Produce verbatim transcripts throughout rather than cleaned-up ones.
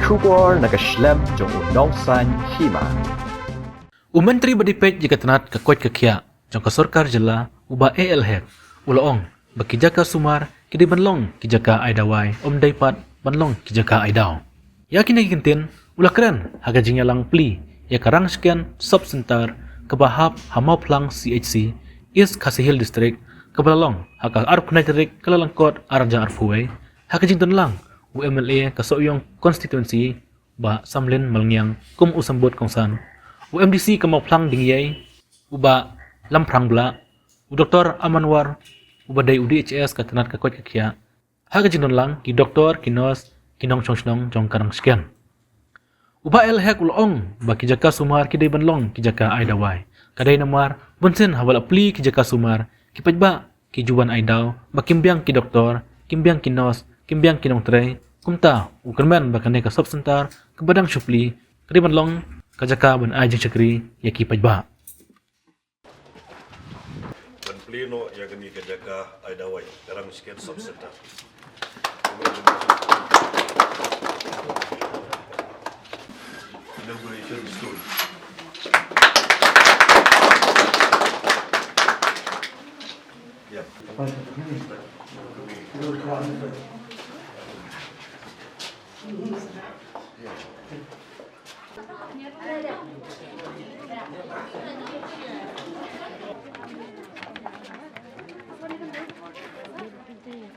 Khubor na ka shlem jong u Nongsaiñ Hima. U Myntri ba dei peit ïa ka tnat ka koit ka khiah jong ka sorkar jylla, u Bah A L Hek, u la ong ba ki jaka sumar ki dei ban long ki jaka ai dawai, ym dei pat ban long ki jaka ai daw. Ïa kine ki kyntien u la kren ha ka jingïalang plie ïa ka Rangshken Sub Centre kaba hap ha Mawphlang C H C, East Khasi Hills District, kaba la long ha ka arphew khyndai tarik Kyllalyngkot arhajar arphew wei, ha ka jingdon lang u M L A ka Sohiong Constituency, Bah Samlin Malngiang, kum u symbud kongsan, u M D C ka Mawphlang Dingïei, u Bah Lamphrang Blah, u Doktor Amanwar, uba dei u D H S ka tnat ka koit ka khiah, ha ka jingdon lang ki doktor, ki nurse, ki nongshong shnong jong ka Rangshken. U Bah A L Hek u la ong ba ki jaka sumar ki dei ban long ki jaka ai dawai. Ka dei namar bunsien haba la plie ki jaka sumar, ki paidbah ki ju wan ai daw ba kim biang ki doktor, kim biang ki nurse, kim biang ki nongtrei. Kumta u kyrmen ba kane ka Sub Centre kaba dang shu plie ka dei ban long ka jaka ban ai jingshakri ïa ki paidbah. Ban plie noh ïa kane ka jaka ai dawai, ka Rangshken Sub Centre. Inauguration stone. Yeah.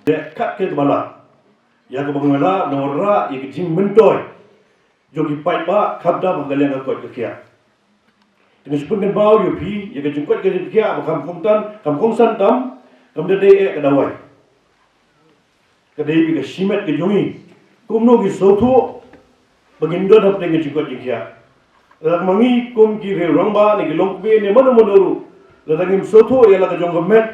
Dei kat kaba la ïa kaba ngi la wanrah ïa ka jingmyntoi jong ki paidbah khamtam ha ka liang ka koit ka khiah. Te ngi shu pynkynmaw ïa phi ïa ka jingkoit ka jingkhiah ba kham kongsan, kham kongsan tam, kam da dei eh ka dawai. Ka dei beit ka shimet ka jong ngi. Kumno ngi sngewthuh ba ngin don hapdeng ka jingkoit jingkhiah? Lada ma ngi kum ki riew rangbah ne ki longkmie ne mano mano ruh, lada ngim sngewthuh ïa la ka jong ka met,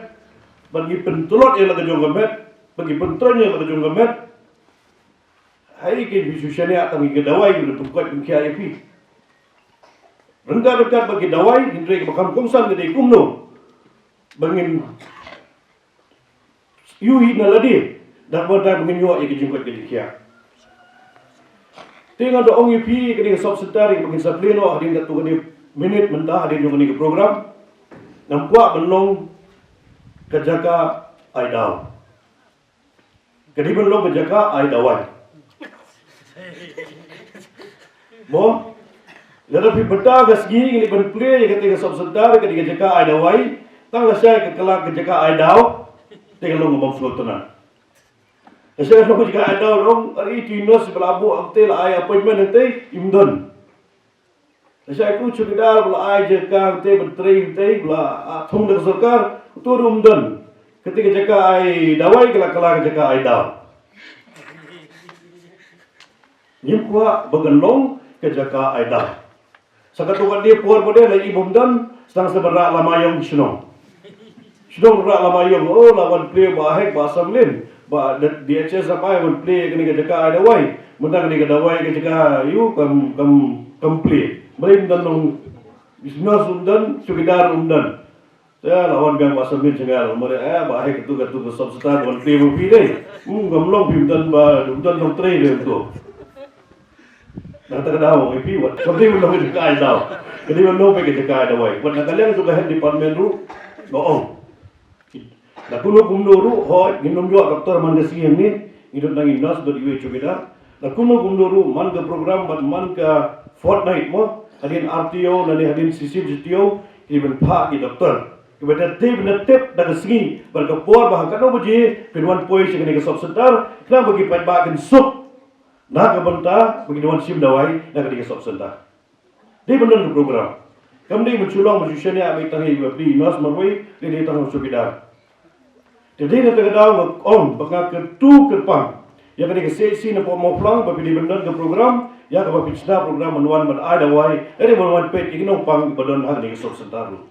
bad ngi pyntlot ïa la ka jong ka met, bad ngi pyntrei ïa la ka jong ka met, hai, ki phi shu shaniah tang ïa ki dawai ki pynkoit pynkhiah ïa phi. Ryngkat ryngkat bad ki dawai, hynrei kaba kham kongsan ka dei kumno ba ngin ïohi na lade da kaba dei ba ngin ïoh ïa ki jingkoit ki jingkhiah. Te nga da ong ïa phi, kane ka Sub Centre kaba ngin sa plie noh hadien katto katne minit mynta hadien jong kane ka program, ngam kwah ban long ka jaka ai daw. Ka dei ban long ka jaka ai dawai. Mo, lada phi bynta ka sngi ngi dei ban plie ïa kata ka Sub Centre, ka dei ka jaka ai dawai, tang lashai ka kylla ka jaka ai daw, te ka long ka bym sngewtynnat. Lashai ka long ka jaka ai daw, long, ari tu nurse ba la buh, am te la ai appointment, te im don. Lashai tu chowkidar ba la ai jaka te ban trei te ba la, ah, thung da ka sorkar, uto ruh um don. Kata ka jaka ai dawai ka la kylla ka jaka ai daw. Ngim kwah ba kan long ka jaka ai daw. Sa katto katne por ba dei la i bym don, sdang sa ban rah lama ïong shnong. Sdang rah lama ïong, oh, la wan plie Bah Hek, Bah Samlin, Bah D-, D H S ap ai wan plie kane ka jaka ai dawai. Mynta kane ka dawai ka jaka ïu kam, kam, kam plie. Mrem dan long, bisnes um don, chowkidar um don. Te la wan biang Bah Samlin jngai, mrem, eh, Bah Hek tu, ka tu ka Sub Centre wan plie ma phi dei. Hmm, kam long phi um don ba, um don nongtrei dei tu. Na kata ka daw, eh, phi wat. Ka dei ban long ka jaka ai daw. Ka dei ban long ka jaka ai dawai. Wat na ka liang jong ka health department ruh, nga ong. La kumno kumno ruh, hooid, ngin ym ïoh doktor man ka sngi hangne, ngi don tang ngi nurse bad iwei i chowkidar. La kumno kumno ruh, man ka program bad man ka fortnight mo, hadien ar taïew, lane hadien shisien shi taïew, ki dei ban phah ki doktor. Kiba da tip, ban da tip da ka sngi bad ka por ba ha katno baje phin wan poi sha kane ka Sub Centre, khnang ba ki paidbah kin suk na ka bynta ba kin wan shim dawai na kane ka Sub Centre. Dei ban don ka program. Kam dei ban shu long ban shu shaniah beit tang ïa i bapli, i nurse marwei, dei dei tang u chowkidar. Te dei na kata ka daw nga ong ba nga kyrtu kyrpang ïa kane ka C H C na Mawphlang ba phi dei ban don ka program, ïa kaba phin shna program ban wan ban ai dawai, dei ban wan peit ïa ki nongpang ba don ha kane ka Sub Centre ruh.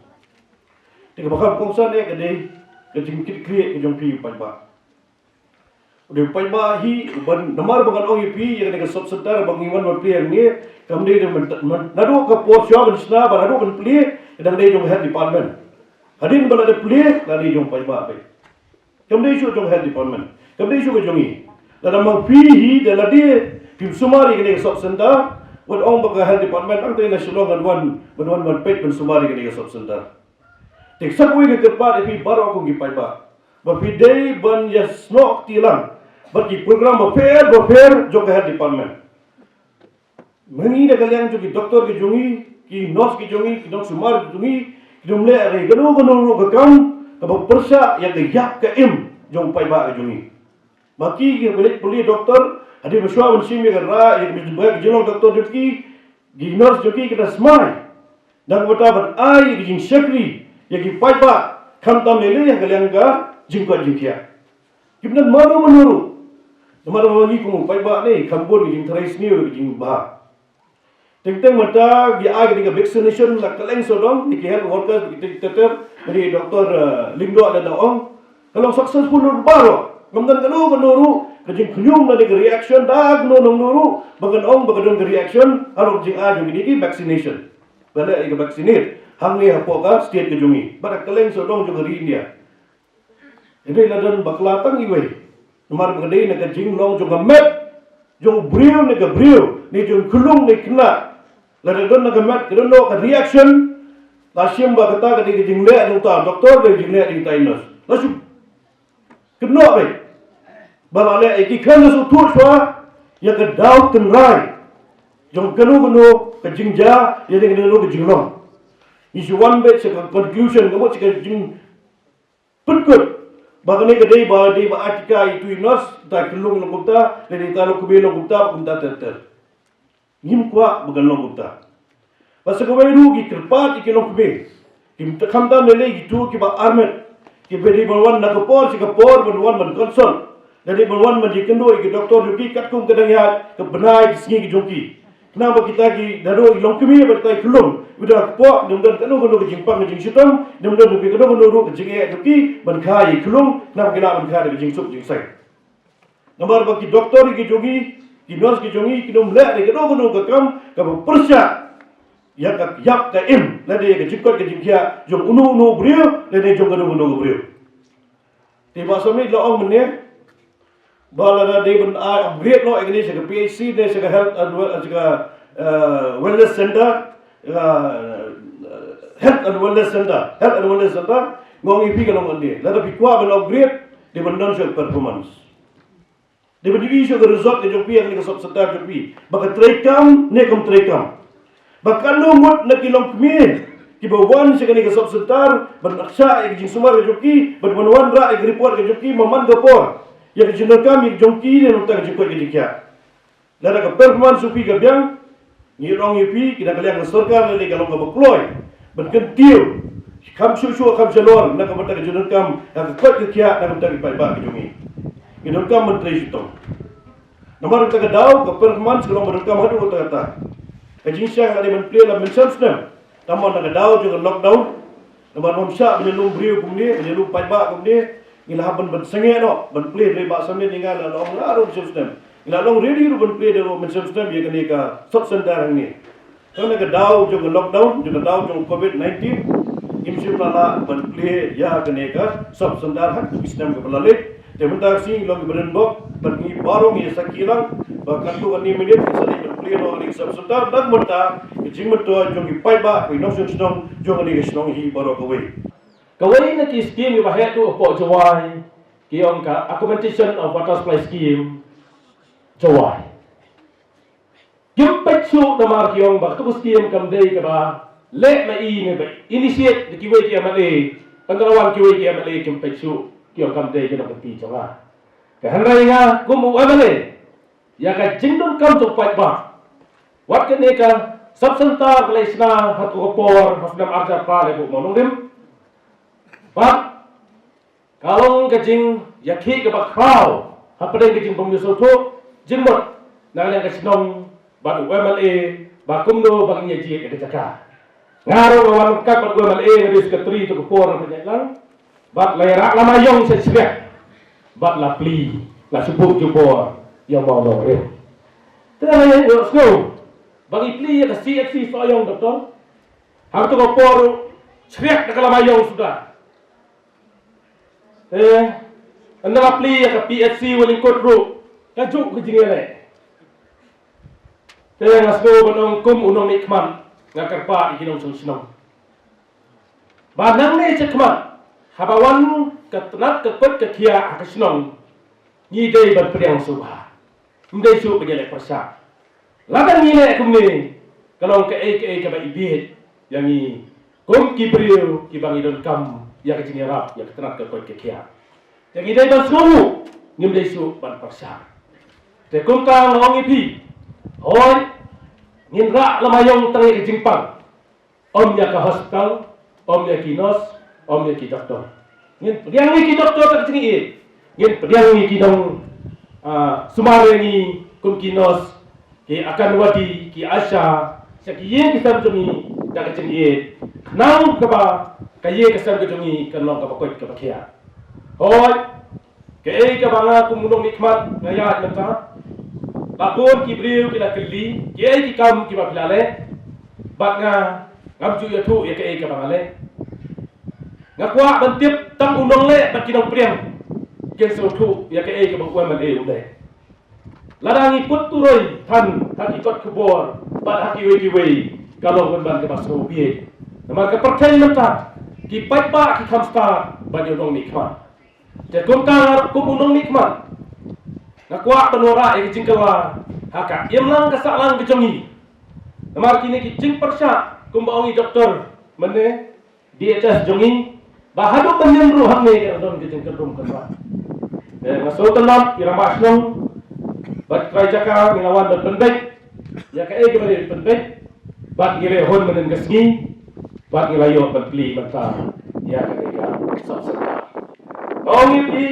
Te kaba kham kongsan eh ka dei ka jingkit khlieh ka jong phi paidbah. U dei u paidbah hi, u ban, namar ba ngan ong ïa phi, ïa kane ka Sub Centre ba ngi wan ban plie hangne, kam dei ban, ban, naduh ka por shuwa ban shna, ba naduh ban plie, ka dang dei jong ka health department. Hadien ba la dep plie, la dei jong u paidbah beit. Kam dei shuh jong ka health department. Kam dei shuh ka jong ngi. Lada ma phi hi, da lade, Phim sumar ïa kane ka sub center, wat ong ba ka health department, tang te na Shillong ngan wan, ban wan ban peit ban sumar ïa kane ka sub center. Te sa kawei ka kyrpad ïa phi baroh kum ki paidbah ba phi dei ban ïa snoh kti lang bad ki program bapher bapher jong ka health department. Ma ngi na ka liang jong ki doktor ki jong ngi, ki nurse ki jong ngi, ki nongsumar ki jong ngi, kim leh re kano kano ruh ka kam kaba pyrshah ïa ka ïap ka im jong u paidbah ka jong ngi. Ma ki ki pule pule doktor, hadien ba shuwa ban shim ïa ka ra, ïa ka jinglong doktor jong ki, ki nurse jong ki, ki da smai. Da kaba ta ban ai ïa ka jingshakri ïa ki paidbah, khamtam lei lei ïa ka liang ka jingkoit jingkhiah. Kim don mano mano ruh. Namar ba ngi kum u paidbah ne, kham bun ka jingtharai sniew ka jingbha. Teng teng mynta ki ai ka dei ka vaccination la kylleng sawdong, ki health workers, ki ter ter, ki doktor, eh, Lyngdoh la da ong. Ka long successful ruh baroh. Ngam don kano kano ruh ka jingkhñium lane ka reaction da kano kano ruh ba kan ong ba ka don ka reaction halor ka jingai jong kine ki vaccination. Ba leh ïa ka vaccinate hangne hapoh ka state ka jong ngi bad ha kylleng sawdong jong ka ri India. Hynrei la don bakla tang iwei. Namar ba ka dei na ka jinglong jong ka met jong u briew ne ka briew, ne jong u khyllung ne khynnah. Lada don na ka met ka don noh ka reaction, la shim ba kata ka dei ka jingleh jong uta u doktor, ka dei ka jingleh jong utai u nurse. La shu kynnoh beit ba la leh ïa ki, khlem da sngewthuh shuwa ïa ka daw tynrai jong kano kano ka jingjia, ïa kano kano ka jinglong. Ngi shu wan beit sha ka conclusion, ka mut sha ka jingpynkut ba kane ka dei ba, dei ba ai tika ïa utu u nurse, utai u khyllung long kumta, lane utai u longkmie long kumta, kumta ter ter. Ngim kwah ba kan long kumta. Bad sa kawei ruh ngi kyrpad ïa ki longkmie, ki khamtam lei lei kito kiba armet, kiba dei ban wan na ka por sha ka por ban wan ban consult, lane ban wan ban ïakynduh ïa ki doktor jong ki katkum ka dang ïaid ka bnai ka sngi ka jong ki. Khnang ba kita ki, naduh ki longkmie bad kita ki khyllung, ba da kpoh, kim don kano kano ka jingpang ka jingshitom, kim don kano kano ruh ka jingeh jong ki ban kha ïa ki khyllung, khnang ba ki lah ban kha da ka jingsuk jingsaiñ. Namar ba ki doktor ki jong ngi, ki nurse ki jong ngi, kim leh re kano kano ka kam kaba pyrshah ïa ka ïap ka im, lane ïa ka jingkoit ka jingkhiah jong uno uno u briew, lane jong kano kano ka briew. Te Bah Samit la ong mynne ba lada dei ban ai upgrade noh ïa kane sha ka P H C ne sha ka health and well, sha ka, eh, wellness center, eh, health and wellness center, health and wellness center, nga ong ïa phi ka long kane. Lada phi kwah ban upgrade, dei ban don sha ka performance. Dei ban ïohi sha ka result ka jong phi, ïa kane ka sub center jong phi, ba ka treikam ne kam treikam. Ba kano ngut na ki longkmie kiba wan sha kane ka sub center ban nuksa ïa ka jingsumar ka jong ki, ban wan wanrah ïa ka report ka jong ki man man ka por, ïa ka jingdonkam ïa ka jong ki ne na ka bynta ka jingkoit ka jingkhiah. Lada ka performance jong phi ka biang, ngi ong ïa phi, ki na ka liang ka sorkar lane ka long kaba kloi ban kyntiew kham shuh shuh kham shalor na ka bynta ka jingdonkam ïa ka koit ka khiah na ka bynta ki paidbah ki jong ngi. Ngi donkam ban trei shitom. Namar kata ka daw ka performance ka long ba donkam haduh katta katta. Ka jingshai ka dei ban plie la mynshem snem. Tang ba na ka daw jong ka lockdown, namar ngam shah ban ïalum briew kumne, ban ïalum paidbah kumne, ngi la hap ban, ban sangeh noh ban plie. Hynrei Bah Samit ne nga la long la ruh mynshem snem, ngi la long ready ruh ban plie da ruh mynshem snem ïa kane ka sub center hangne. Tang na ka daw jong ka lockdown, jong ka daw jong ka covid nineteen, ngim shym la lah ban plie ïa kane ka sub center ha katu ka snem kaba la leit. Te mynta ka sngi ngi long kiba donbok bad ngi baroh ngi sakhi lang ba katto katne minit ngi sa leit ban plie noh ïa kane ka sub center, na ka bynta ka jingmyntoi jong ki paidbah, ki nongshong shnong jong kane ka shnong hi baroh kawei. Kawei na ki scheme kiba heh duh hapoh Jowai, ki ong ka Augmentation of Water Supply Scheme Jowai. Kim peit shuh namar ki ong ba katu ka scheme kam dei kaba leh ma i ne ba initiate da kiwei ki M L A. Hynda la wan kiwei ki M L A kim peit shuh, ki ong kam dei ki nongkynti jong nga. Ka hynrei nga kum u M L A, ïa ka jingdonkam jong u paidbah, wat kane ka sub center ka la shna ha katu ka por ha u snem arhajar phra, lehbuk mo nongrim. Bad ka long ka jingïakhih kaba khraw hapdeng ka jingbym ïasngewthuh jingmut na ka liang ka shnong bad u M L A ba kumno ba ngin ïa jied ïa ka jaka. Nga ruh nga wan ryngkat bad u M L A, nga dei u secretary ha katu ka por na ka jaka lang. Bad la ïarah lama ïong sha Shriak bad la plie, la shu buh jubor ïa u mawnongrim. Te la ïa ïohsngew ba ngi plie ïa ka C H C Sohiong, doktor. Ha katu ka por ruh Shriak da ka lama ïong suda. Eh, ynda la plie ïa ka P H C Wynyngkut ruh, kajuh ka jingïaleh. Te nga sngew ban ong kum u nongmihkhmat, nga kyrpad ïa ki nongshong shnong ba nangne shakhmat, haba wan ka tnat ka koit ka khiah ha ka shnong, ngi dei ban pdiang sngewbha. Ym dei shuh ban ïaleh pyrshah. Lada ngi leh kumne, ka long kaei kaei kaba ibieit ïa ngi kum ki briew kiba ngi donkam ïa ka jingïarap ïa ka tnat ka koit ka khiah. Te ngi dei ban sngewthuh, ngim dei shuh ban pyrshah. Te kumta nga ong ïa phi, hooid, ngin rah lem ha ïong tang ïa ka jingpang. Ym ïa ka hospital, ym ïa ki nurse, ym ïa ki doktor. Ngin pdiang ïa ki doktor da ka jingïeit. Ngin pdiang ïa ki nong, ah, sumar ïa ngi kum ki nurse, ki Anganwadi, ki ASHA, sha ki ïing ki sem jong ngi da ka jingïeit. Khnang kaba ka ïing ka sem ka jong ngi kan long kaba koit kaba khiah. Hooid, kaei kaba nga kum u nongmihkhmat nga ïaid mynta, la bun ki briew ki la kylli, kiei ki kam kiba phi la leh, bad nga ngam ju ïathuh ïa kaei kaba nga leh. Nga kwah ban tip tang u nongleh bad ki nongpdiang kin sngewthuh ïa kaei kaba u MLA u leh. Lada ngi put turoi than ha ki kot khubor bad ha kiwei kiwei, ka long pynban kaba sngewbieit. Namar ka pyrthei mynta ki paidbah ki kham stad ban ïa u nongmihkhmat. Te kumta nga ruh kum u nongmihkhmat, nga kwah ban wanrah ïa ka jingkylla ha ka imlang ka sahlang ka jong ngi. Namar kine ki jingpyrshah kumba ong i doktor mynne, DHS jong ngi, ba haduh mynnin ruh hangne ka dang don ka jingkynrum kynrad. Te nga sngewtynnat, ki rangbah shnong bad ki trai jaka, ngi la wan ban pynbeit ïa kaei kaba dei pynbeit, bad ngi la hun mynnin ka sngi, bad ngi la ïoh ban plie mynta ïa kane ka sub centre. Nga ong ïa phi,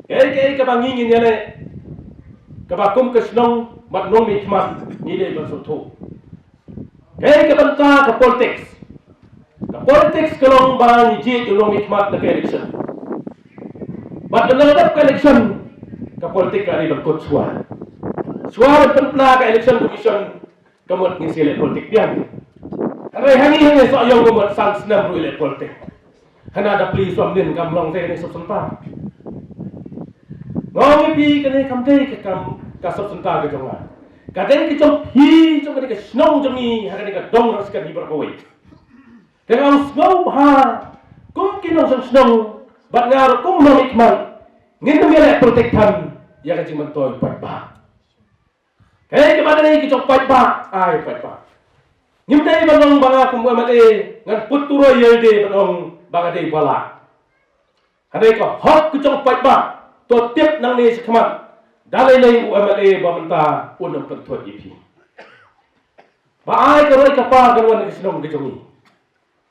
kaei kaei kaba ngi ngin ïaleh, kaba kum ka shnong bad nongmihkhmat ngi dei ban sngewthuh. Kaei ka bynta ka politics? Ka politics ka long ba ngi jied ïa u nongmihkhmat na ka election. Bad ynda la dep ka election, ka politics ka dei ban kut shuwa. Shuwa ban pynbna ka election commission, ka mut ngin sa leh politics biang. Hynrei hangne hangne Sohiong ka mut san snem ruh ïaleh politics. Hana da plie shuwa mynnin kam long te kane sub centre. Nga ong ïa phi, kane kam dei ka kam ka sub centre ka jong nga. Ka dei ka jong phi, jong kane ka shnong jong ngi, ha kane ka dong Rangsken hi baroh kawei. Te nga ong sngewbha kum ki nongshong shnong bad nga ruh kum nongmihkhmat, ngin ym ïaleh politics than ïa ka jingmyntoi paidbah. Kaei kaba dei ki jong paidbah, ai paidbah. Ngim dei ban ong ba nga kum u MLA ngan put turoi ïalade ban ong ba nga dei ba lah. Hynrei ka hok ki jong paidbah, to tip nangne shakhmat, da lei lei u MLA ba mynta un ym pynthut ïa phi. Ba ai ka roi ka par kan wan na ka shnong ka jong ngi.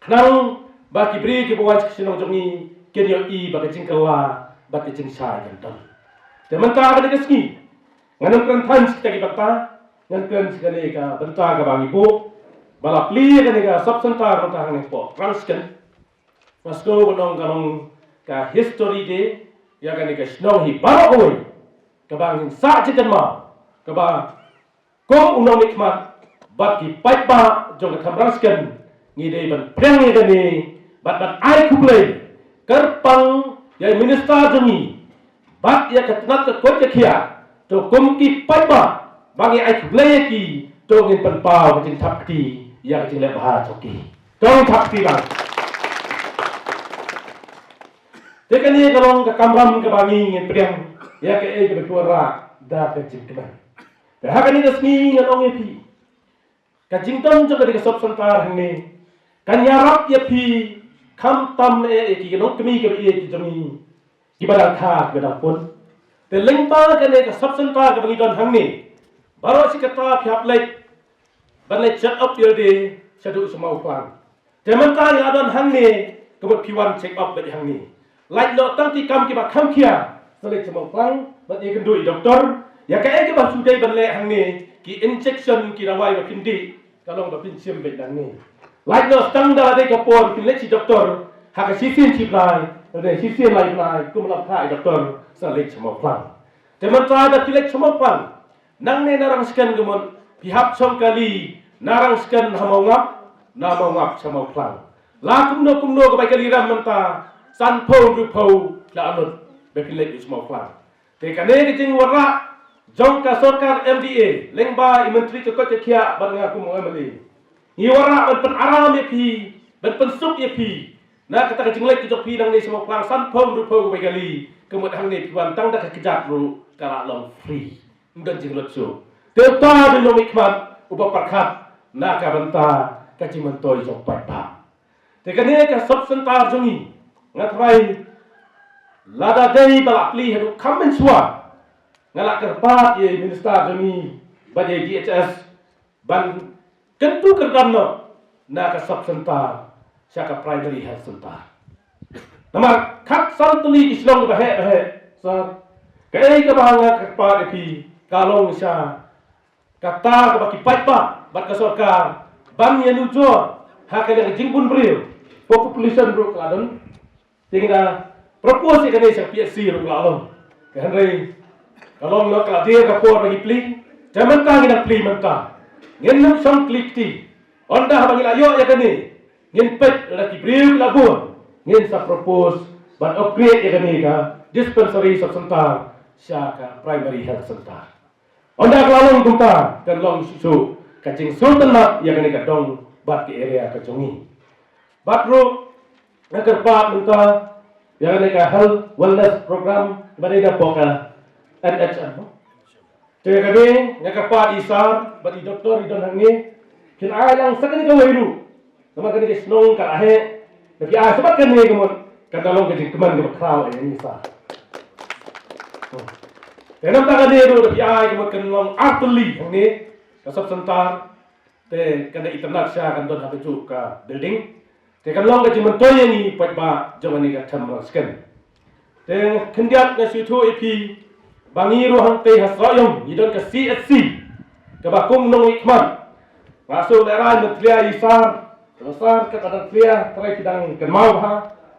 Khnang ba ki briew kiba wan sha ka shnong jong ngi kin ïohi ba ka jingkylla bad ka jingshai kan don. Te mynta kane ka sngi ngan ym kren than sha kita ki bynta, ngan kren sha kane ka bynta kaba ngi buh ba la plie kane ka sub centre mynta hangne hapoh Rangsken. Nga sngew ban ong ka long ka history day ïa kane ka shnong hi baroh kawei, kaba ngin sah jingkynmaw, kaba kum u nongmihkhmat bad ki paidbah jong ka thaiñ Rangsken, ngi dei ban pdiang ïa kane bad ban ai khublei kyrpang ïa i minister jong ngi bad ïa ka tnat ka koit ka khiah. To kum ki paidbah ba ngi ai khublei ïa ki, to ngin pynpaw ka jingthap kti ïa ka jingleh bha jong ki. To ngin thap kti lang. Te kane ka long ka kamram kaba ngi ngin pdiang ïa kaei kaba ki wanrah da ka jingkmen. Te ha kane ka sngi ngan ong ïa phi, ka jingdon jong kane ka sub centre hangne kan ïarap ïa phi, khamtam eh ïa ki nongkmie kiba ïeit ki jong ngi, kiba dang kha kiba dang pun. Te lyngba kane ka sub centre kaba ngi don hangne, baroh shi katta phi hap leit ban leit check up ïalade shaduh sha Mawphlang. Te mynta ngi la don hangne, ka mut phi wan check up beit hangne. Lait noh tang ki kam kiba kham khia, sa leit sha Mawphlang bad ïakynduh ïa i doktor ïa kaei kaba shu dei ban leh hangne, ki injection, ki dawai ba phin dih, ka long ba phin shim beit nangne. Lait noh tang da la dei ka por phin leit sha i doktor ha ka shisien shibnai, lane shisien lai bnai, kumba la phah i doktor, sa leit sha Mawphlang. Te mynta da phi leit sha Mawphlang, nangne na Rangsken ka mut phi hap shong kali na Rangsken ha Mawngap, na Mawngap sha Mawphlang. La kumno kumno ka bai kali rem mynta, sanphew hynriewphew la lut ba phin leit sha Mawphlang. Te kane ka jingwanrah jong ka sorkar M D A, lyngba i Myntri ka koit ka khiah bad nga kum u M L A, ngi wanrah ban pynaram ïa phi, ban pynsuk ïa phi na kata ka jingleit ka jong phi nangne sha Mawphlang, sanphew hynriewphew ka bai kali. Ka mut hangne phi wan tang da ka kjat ruh ka la long free, ym don jinglut shuh. Te uta u nongmihkhmat uba pyrkhat na ka bynta ka jingmyntoi jong paidbah. Te kane ka sub center jong ngi, nga tharai lada dei ba la plie haduh kham mynshuwa, nga la kyrpad ïa i minister jong ngi bad ïa i D H S ban kyntu kyrdan noh na ka sub center sha ka primary health center. Namar khatsan tylli ki shnong ba heh ba heh, sir, kaei kaba nga kyrpad ïa phi ka long sha kata kaba ki paidbah bad ka sorkar ban ïanujor ha ka liang ka jingbun briew, population ruh ka la don. Te ngi da propose ïa kane sha P H C ruh ka la long. Ka hynrei ka long noh ka la dier ka por ba ngi plie. Te mynta ngi dang plie mynta. Ngin nym shong kli kti. Ynda haba ngi la ïoh ïa kane, ngin peit lada ki briew ki la bun, ngin sa propose ban upgrade ïa kane ka dispensary sub center sha ka primary health center. Ynda ka la long kumta, kan long shuh shuh ka jingsngewtynnat ïa kane ka dong bad ka area ka jong ngi. Bad ruh nga kyrpad mynta ïa kane ka health wellness program ba dei da pok ka N H M. Te kane nga kyrpad i sir bad i doktor i don hangne, kin ai lang sa kane kawei ruh. Namar kane ka shnong ka la heh, da phi ai sa bad kane ka mut kan da long ka jingkmen kaba khraw eh, ngi sa. Te namar kane ruh da phi ai ka mut kan long ar tylli hangne ka sub center. Te kan da itynnad sha kan don ha kajuh ka building. Te kan long ka jingmyntoi ïa ngi paidbah jong kane ka Themrang Secondary. Te khyndiat nga sngewthuh ïa phi ba ngi ruh hangtei ha Sohiong ngi don ka C H C kaba kum nongmihkhmat. Nga shu lehrain ban tlia ïa i sir, ïa i sir kaba dang tlia, trai ki dang kynmaw bha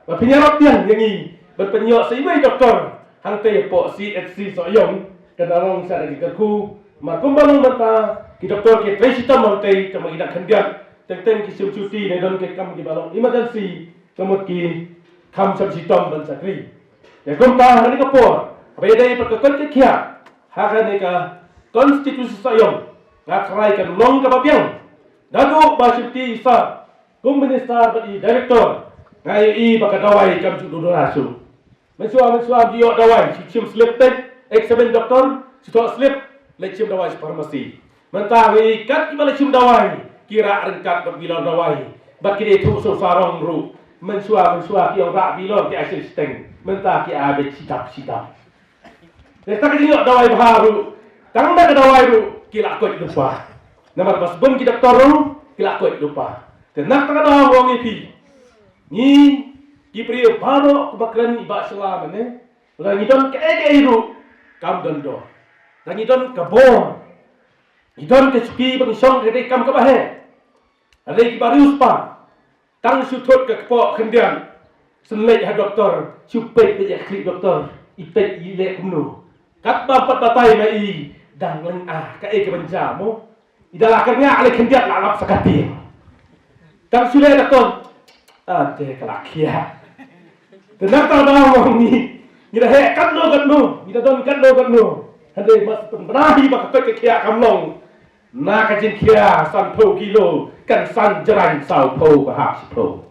ba phin ïarap biang ïa ngi ban pynïoh sa iwei i doktor hangtei hapoh C H C Sohiong. Kan da long sha da ki kyrkhu, namar kumba long mynta ki doktor ki trei shitom hangtei, tangba ki dang khyndiat, teng teng ki shim shuti ne don ki kam kiba long emergency, ka mut ki kham shym shitom ban shakri. Ïa kumta ha kane ka por haba ïadei bad ka koit ka khiah ha kane ka constituency Sohiong, nga tharai kan long kaba biang. Naduh ba shimti i sir kum minister bad i director, nga ïohi ba ka dawai kam ju duna shuh. Mynshuwa mynshuwa ju ïoh dawai, shu shim slip, peit, examine doktor, shu thoh slip, leit shim dawai sha pharmacy. Mynta ngi kat kiba leit shim dawai ki rah ryngkat bad bilor dawai, bad ki dei thuh sha u sarong ruh. Mynshuwa mynshuwa ki ong rah bilor ki ai shiteng, mynta ki ai beit shidap shidap. Te kata ka jingïoh dawai bha ruh, tang da ka dawai ruh ki la koit lypa. Namar ba sbun ki doktor ruh ki la koit lypa. Te na kata ka daw nga ong ïa phi, ngi ki briew baroh kiba kren i Bah Shylla mynne, lada ngi don kaei kaei ruh kam don dor. Lada ngi don ka bor, ngi don ka shuki ba ngi shong ka dei kam kaba heh. Lada kiba riewspah, tang shu thut ka kpoh khyndiat, shu leit ha doktor, shu peit, peit ïa ka khlieh doktor, i peit i leh kumno. Katba pat batai ma i, dang lynga kaei kaban jia mo. I da la kyrngah leh khyndiat la lap sa ka tieng. Tang shu leh doktor, ade ka la khiah. Te na kata daw ngi, ngi da heh katno katno, ngi da don katno katno, hynrei mas pynbna hi ba ka koit ka khiah kam long. Na ka jingkhia sanphew kilo kan san jrang sawphew ba hap shiphew.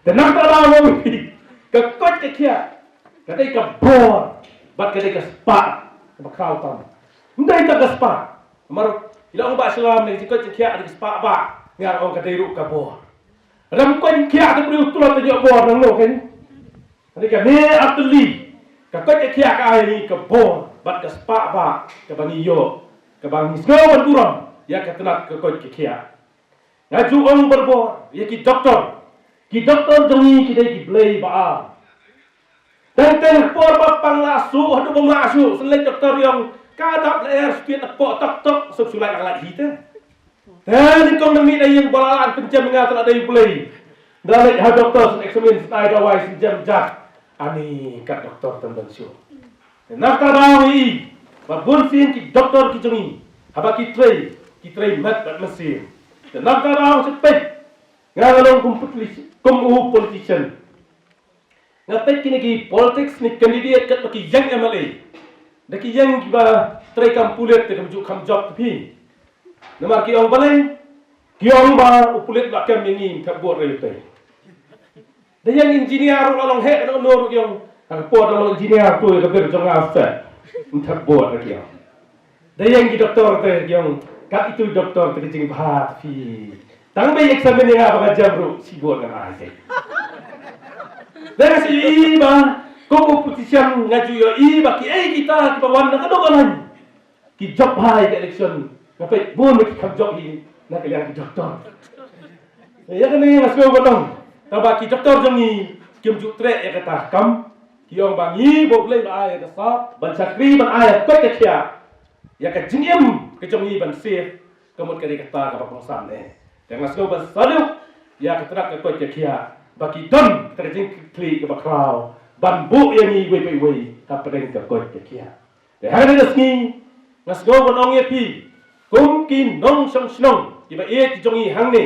Te na kata daw ngi, ka koit ka khiah ka dei ka bor bad ka dei ka spah kaba khraw tam. Ym dei tang ka spah. Namar i la ong Bah Shylla mynne ka jingkoit jingkhiah ka dei ka spah bah, nga ong ka dei ruh ka bor. Lada ym koit khiah te briew u tlot te ïoh bor nangno kein. Hynrei kane ar tylli ka koit ka khiah ka ai ngi ka bor bad ka spah bah kaba ngi ïoh, kaba ngi sngew ban burom ïa ka tnat ka koit ka khiah. Nga ju ong barabor ïa ki doktor, ki doktor jong ngi ki dei ki blei ba ar. Teng teng por ba pang la shu haduh ba mla shu, shu leit doktor ïong, ka dap lyer shu tied na poh tok tok, shu shu lait lang lait hi te. Te nyngkong nang mih na ïing ba la lah pynjem nga te la dei u blei. Da leit ha doktor shu examine, shu ai dawai, shu jem jat. Ani kat doktor tang ban shu. Te na kata daw ngi i ba bun sien ki doktor ki jong ngi haba ki trei, ki trei met bad mynsiem. Te na kata daw shu peit, nga nga long kum politician, kum u politician. Nga peit kine ki politics ni candidate kat ba ki ïeng M L A, da ki ïeng kiba trei kam pulit te kam ju kham jop te phi. Namar ki ong balei, ki ong ba u pulit ba kem ïa ngi, ym thep vote re te. Da ïeng engineer ruh la long heh, no no ruh ki ong, ha ka por da long engineer tu ïa ka ber jong nga se, ym thep vote re ki ong. Da ïeng ki doktor te ki ong, kat itu doktor te ka jingbha te phi. Tang ba examine ïa nga ba nga jem ruh, shi vote ngan ai te. Da nga shu ïohi ba kum u politician nga ju ïohi ba kiei kita kiba wan na ka dong ka lain, ki jop bha ïa ka election. Nga peit bun ba ki kham jop hi na ka liang ki doktor. Ïa kane nga sngew ban ong, tang ba ki doktor jong ngi kim ju treh ïa kata ka kam. Ki ong ba ngi ba U Blei ba ai ïa ka sap ban shakri, ban ai ïa ka koit ka khiah, ïa ka jingim ka jong ngi ban save, ka mut ka dei kata kaba kongsan eh. Te nga sngew ban salute ïa ka tnat ka koit ka khiah ba ki don kata ka jingkitkhlieh kaba khraw ban buh ïa ngi iwei pa iwei hapdeng ka koit ka khiah. Te ha kane ka sngi nga sngew ban ong ïa phi kum ki nongshong shnong kiba ïeit ki jong ngi hangne.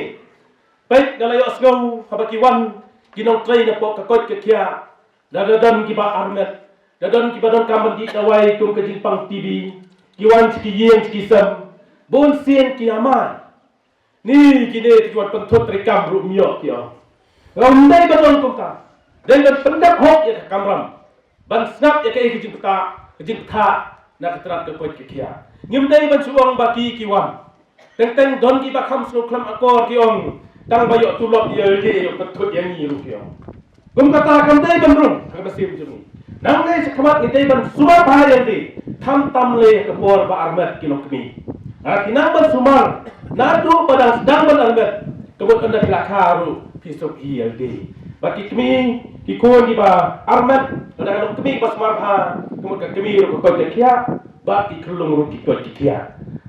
Peit, nga la ïohsngew haba ki wan ki nongtrei na pok ka koit ka khiah, da, da don kiba armet, da don kiba donkam ban dih dawai kum ka jingpang T B, ki wan sha ki ïing sha ki sem, bun sien ki ïamai. Ni kine ki wan pynthut treikam ruh ym ïoh ki ong. Nga ym dei ban ong kumta. Dei ban pyndep hok ïa ka kamram ban sngap ïa kaei ka jingpynthut, ka jingpynthut na ka tnat ka koit ka khiah. Ngim dei ban shu ong ba ki ki wan. Teng teng don kiba kham sngewkhlem akor ki ong, tang ba ïoh tulop ïa lade ïoh pynthut ïa ngi ruh ki ong. Kum kata kam dei ban rung ha ka mynsiem jong ngi. Nangne shakhmat ngi dei ban sumar bha ïa lade, khamtam lei ha ka por ba armet ki longkmie. Haba ki nang ban sumar naduh ba dang sdang ban armet, ka mut ynda ki la kha ruh phi suk hi ïa lade. Bad ki kmie ki khun kiba armet, lada ka longkmie ba sumar bha, ka mut ka kmie ruh ka koit ka khiah, bad ki khyllung ruh ki koit ki khiah.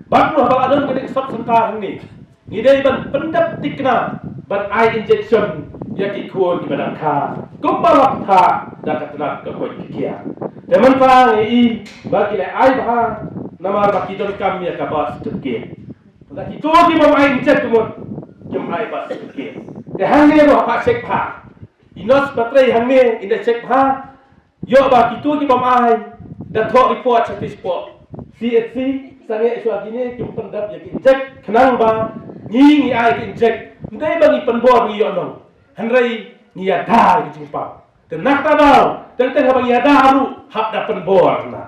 Bad ruh haba la don kane ka sub centre hangne, ngi dei ban pyndep thikna ban ai injection ïa ki khun kiba dang kha, kumba la pynthut da ka tnat ka koit ka khiah. Te mynta ngi i ba ki la ai bha, namar ba ki donkam ïa ka birth certificate. Lada kito ki bym ai inject, ka mut kim ai birth certificate. Te hangne ruh hap check bha. I nurse ba trei hangne in da check bha. Ïoh ba kito ki bym ai, da thoh report sha te shapoh C H C, sangeh shuwa kine kim pyndep ïa ki inject, khnang ba ngi, ngi ai ki inject. Ym dei ba ngi pynbor ngi ïoh nong, hynrei ngi ïada ïa ki jingpang. Te na kata daw, teng teng haba ngi ïada ruh hap da pynbor na.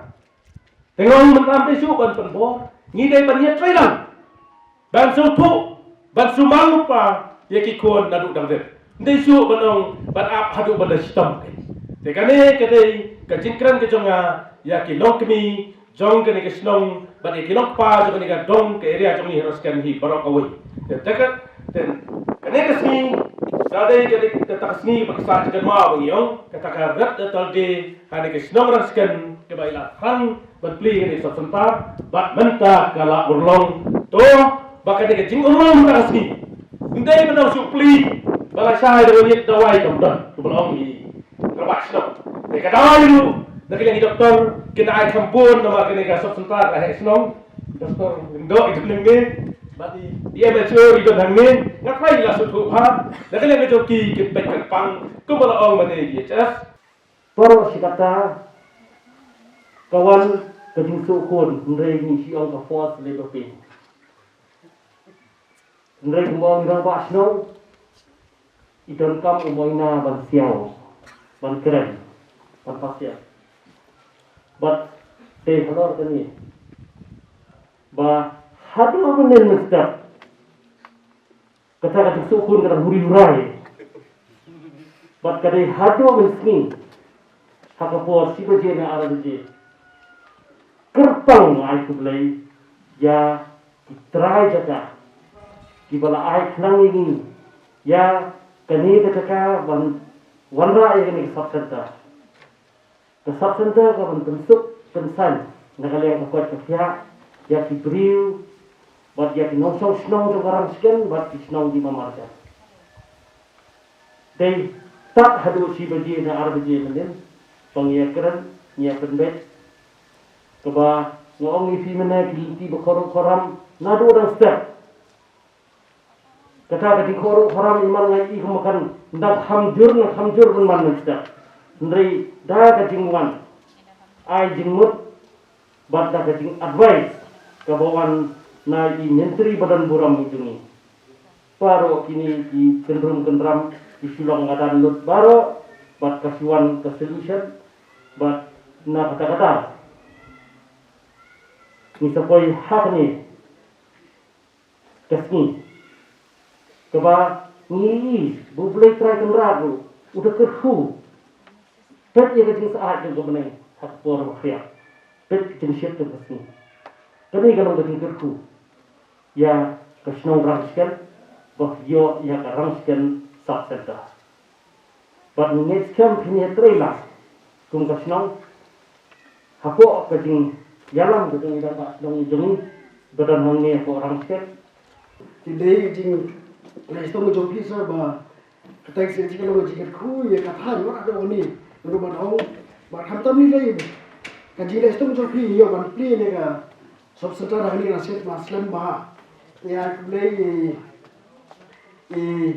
Te nga ong mynta ym dei shuh ban pynbor, ngi dei ban ïatrei lang ban sngewthuh, ban sumar lypa ïa ki khun naduh dang rit. Ym dei shuh ban ong ban ap haduh ban da shitom. Te kane ka dei ka jingkren ka jong nga ïa ki longkmie jong kane ka shnong bad ïa ki longkpa jong kane ka dong, ka area jong ngi ha Rashkhen hi baroh kawei. Te, te ka, te kane ka sngi ka dei, ka dei kata ka sngi ba ka sah jingkynmaw ba ngi ong, kata ka Red Turtle Day ha kane ka shnong Rashkhen kaba i la thrang ban plie kane ka sub centre, bad mynta ka la urlong. To, ba kane ka jingurlong mynta ka sngi, ym dei ban ong shu plie ba la shai da ban ïit dawai, kam don, kumba la ong i rangbah shnong. Te ka dawai ruh na ka liang ki doktor kin da ai kham bun, namar kane ka sub centre ka heh shnong. Doktor Lyngdoh i don hangne, bad i, i M H O i don hangne. Nga tharai la sngewthuh bha. Na ka liang ka jong ki, ki peit ka pang, kumba la ong mynne D H S. Baroh shi katta ka wan ka jingsngewkhun, hynrei ngi shu ong ka forced labour pain. Hynrei kumba ong i rangbah shnong, i donkam u moina ban siaw, ban kren, ban pasiar. Bad dei halor kane ba haduh mynnin mynstep kata ka jingsngewkhun ka dang huri hurai. Bad ka dei haduh mynsngi ha ka por shi baje ne ar baje. Kyrpang ai khublei ïa ki trai jaka kiba la ai khnang ïa ngi ïa kane ka jaka ban wanrah ïa kane ka sub centre. Ka sub centre ka ban pynsuk pynsan na ka liang ka koit ka khiah ïa ki briew bad ïa ki nongshong shnong jong ka Rashkhen bad ki shnong ki marjan. Dei tad haduh shi baje ne ar baje mynnin ba ngi ïakren, ngi ïapynbeit. Kaba nga ong ïa phi mynne, ki lynti ba khorruh khorram naduh dang step. Kata ka jingkhorruh khorram i man nga i kumba kan dang kham jur, nang kham jur ban man mynstep. Hynrei da ka jingwan ai jingmut Bad da ka jing advice kaba wan na i myntri ba don burom jong ngi. Baroh kine ki kynrum kynram ki shu long madan lut baroh bad ka shu wan ka solution bad na kata kata. Ngi sa poi ha kane ka sngi kaba ngi i ba U Blei Trai Kynrad ruh u da kyrkhu. Peit ïa ka jingsyaid jong ka bneng ha ka por ba khriat. Peit ka jingshit jong ka sngi. Kane ka long ka jingkyrkhu ïa ka shnong Rangshken ba ïoh ïa ka Rangshken Sub Center. Bad ngi ngeit skhem phin ïatrei lang kum ka shnong hapoh ka jingïalam ka jong i rangbah shnong jong ngi ba don hangne hapoh Rangshken. Ki dei ka jingleh shitom jong phi sir ba kata ka sien ka long ka jingkyrkhu ïa ka thaiñ wat haduh hangne. Ngi ban ong bad khamtam lei lei ka jingleh shitom jong phi ïoh ban plie ïa ka Sub Center hangne ka sien ba slem bha. Ïa khublei i i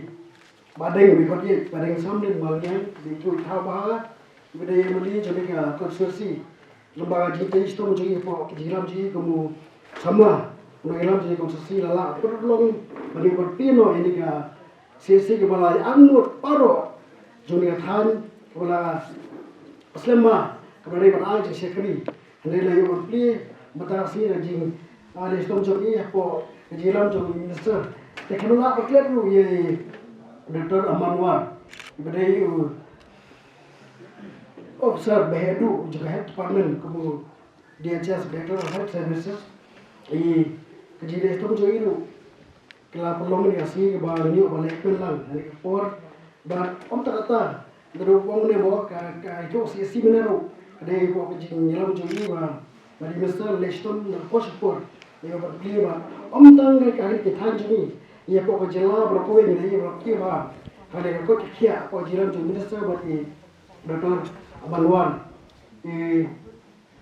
Bah Deng, ba khot ïa Bah Deng Samlin Malngiang, ba i tu i thaw bha, ba dei M L A jong ka constituency. Lem bad ka jingtrei shitom jong i hapoh ka jingïalam jong i kum u samla, u nongïalam jong ka constituency, la lah pynlong ban ïa pynpoi noh ïa kane ka C S C kaba la ïa angnud baroh jong kane ka thaiñ, kaba la slem bha, kaba la dei ban ai jingshakri. Hynrei la ïoh ban plie mynta ka sngi da ka jing, ah, leh shitom jong i hapoh ka jingïalam jong u Minister. Te khlem lah ban klet ruh ïa i Doctor Aman War, iba dei u officer ba heh duh jong ka Health Department, kum u D H S, Director of Health Services. I ka jingleh shitom jong i ruh ka la pynlong ïa ka sngi kaba ngin ïoh ban leh pynlang ha kane ka por. Bad ym tang kata, naduh ba ong ne mo ka, ka ïoh C S C mynne ruh ka dei hapoh ka jingïalam jong i bad i Minister leh shitom na ka por sha ka por. Ïa bad plie bad ym tang ka, ka, ka thaiñ jong i, ïa hapoh ka jylla baroh kawei ngi ïa bad plie bad ha kane ka koit ka khiah hapoh ka jingïalam jong u Minister bad i Doctor Aman War. I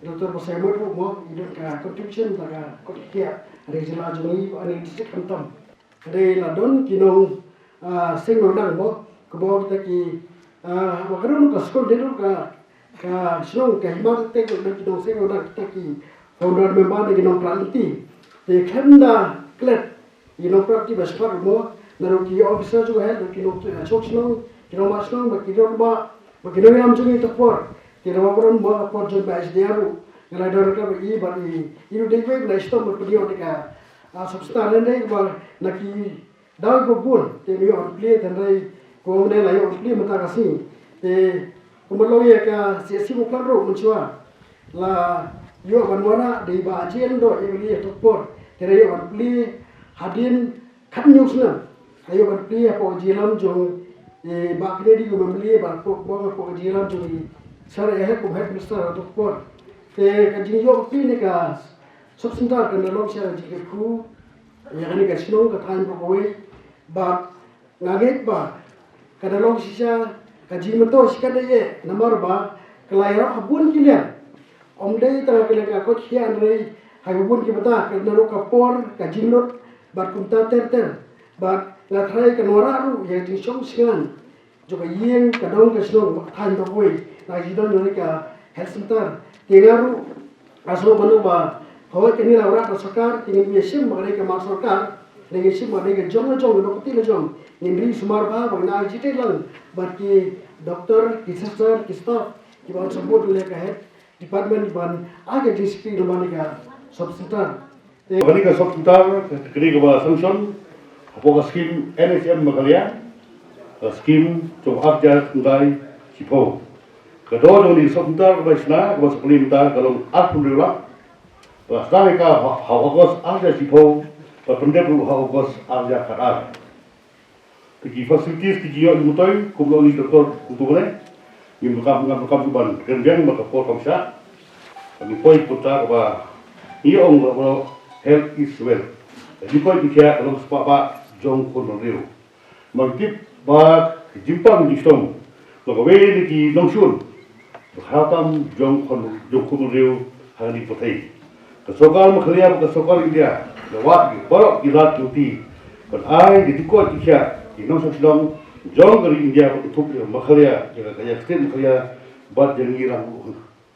Doctor Basaiawmoit ruh mo, i don ka contribution da ka koit ka khiah ha ka jylla jong ngi, ha ka district khamtam. Hynrei la don ki nong, ah, seng nongdang mo, kaba kita ki, ah, ba ka don ka skul, dei don ka, ka shnong ka Hima Tek, don ki nong seng nongdang, kita ki founder member, da ki nongpynlong lynti. Te khlem da klet ïa ki nongpynlong lynti ba shaphang mo, naduh ki officer jong ka health, ki nongshong shnong, ki nongmah shnong, bad ki rangbah, bad ki nongïalam jong ngi ha ka por. Te naduh ba don mo ha ka por jong ba H D R ruh, nga la don ryngkat bad i, bad i, i ruh dei wei ba la shitom ban pynïoh ïa ka, ah, Sub Center, hynrei ba na ki daw kiba bun te ym ïoh ban plie, hynrei kumne la ïoh ban plie mynta ka sngi. Te kumba long ïa ka C S C Mawphlang ruh mynshuwa la ïoh ban wanrah da i Bah Ajay Lyngdoh, i M L A ha kato ka por. Te la ïoh ban plie hadien khathynñiew snem. La ïoh ban plie hapoh ka jingïalam jong i Bah Kennedy kum u M L A, bad hapoh, hapoh ka jingïalam jong i Sir A L Hek kum u Health Minister ha kato ka por. Te ka jingïoh ban plie ïa kane ka Sub Center kan da long shisha ka jingkyrkhu ïa kane ka shnong ka thaiñ baroh kawei. Bad nga ngeit ba ka da long shisha ka jingmyntoi shi katdei eh, namar ba ka la ïarap ha bun ki liang. Ym dei tang ha ka liang ka koit ka khiah, hynrei ha bun ki bynta, ka naduh ka por, ka jinglut bad kumta ter ter. Bad nga tharai kan wanrah ruh ïa ka jingshong shngain jong ka ïing, ka dong, ka shnong, ka thaiñ baroh kawei na ka jingdon jong kane ka health center. Te nga ruh nga sngew ban ong ba hooid, kane la wanrah da ka sorkar, te ngin ïa shim ba ka dei ka mat sorkar, ngin ïa shim ba ka dei ka jong la jong, ka dei ka kti la jong. Ngin ri sumar bha ba ngin ai jingtreilang bad ki doctor, ki sister, ki staff kiba on support leh ka health department ban ai ka jingshakri lyngba kane ka sub center. Te kane ka sub center ka dei kaba sanction hapoh ka skim N H M Meghalaya, ka skim jong ar hajar khyndai shiphew. Ka dor jong kane ka sub center kaba shna, kaba sa plie mynta ka long arphew hynriew lak. Ba sdang ïa ka ha, ha August ar hajar shiphew, ba pyndep ruh ha August ar hajar khatar. Te ki facilities ki jingïoh jingmyntoi kumba la ong i Doctor kumto mynne, ngim donkam, ngam donkam shuh ban kren biang ba ka por kam shah. Ngi poi kumta kaba ngi ong ba, ba health is wealth. Ka jingkoit jingkhiah ka long spah bah jong khun bynriew. Ba ngi tip ba ka jingpang jingshitom ba kawei na ki nongshun ba kha tam jong khun, jong khun bynriew ha kane ka pyrthei. Ka sorkar Meghalaya bad ka sorkar India ka wad ïa baroh ki lad ki luti ban ai ka jingkoit jingkhiah ki nongshong shnong jong ka ri India bad kynthup ïa ka Meghalaya, ïa ka, ïa ka state Meghalaya bad ïa ngi lang,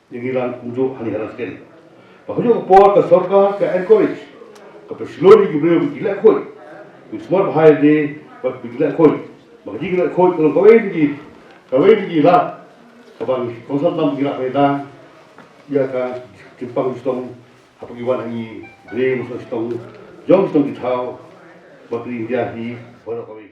ïa ngi lang kumjuh hangne ha Rangshken. Ba ha kajuh ka por ka sorkar ka encourage, ka pynshlur ïa ki briew ba ki leh khuid, ki sumar bha ïa lade bad ba ki leh khuid. Ba ka jingïaleh khuid ka long kawei na ki, kawei na ki lad kaba ngi kongsan tam ki lah pynda ïa ka jingpang shtong haba ki wan ha ngi, briew shtong, jong shtong ki thaw ba ka India hi baroh kawei.